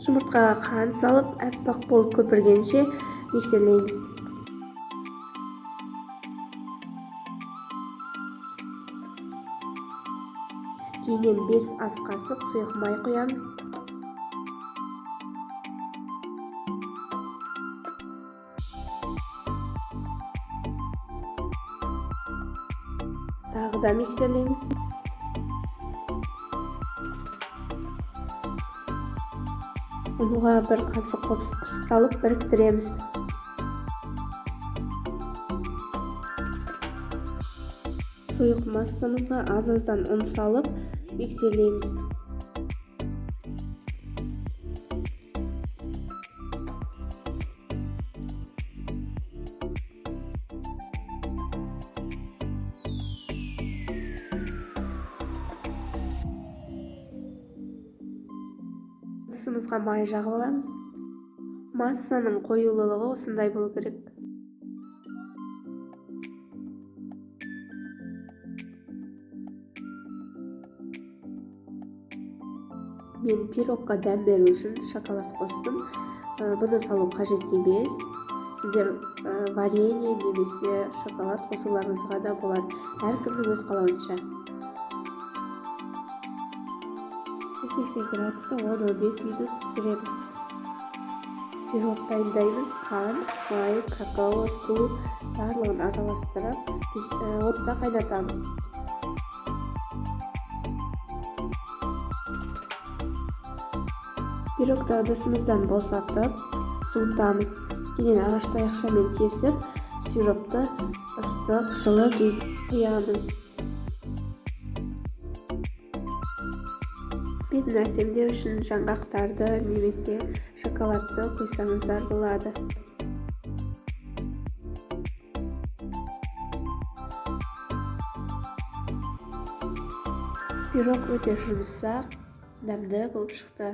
Жұмыртқаға қант салып, аппақ болып көпіргенше миксерлейміз. Кейіннен 5 ас қасық сұйық май құямыз. Тағы да миксерлейміз. Ұнға 1 қасық қопсытқыш салып біріктіреміз. Сұйық массамызға аз-аздан ұн салып миксерлейміз. Ыдысымызға май жағып аламыз. Массаның қоюлылығы осындай болу керек. Мен пирогқа дәм беру үшін шоколад қостым. Бұны салу қажет емес. Сіздер варенье немесе шоколад қосуларыңызға да болады. Әркімнің өз қалауынша. 180 градуста 10-15 минут пісіреміз. Сироп дайындаймыз. Қант, май, какао, су барлығын араластырып, отта қайнатамыз. Пирогты ыдысымыздан босатып, суытамыз. Кейін ағаш таяқшамен тесіп, сиропты ыстық, жылы кезде құямыз. Бетін әсемдеу үшін жаңғақтарды немесе шоколадты құйсаңыздар болады. Пирог өте жұмсақ, дәмді болып шықты.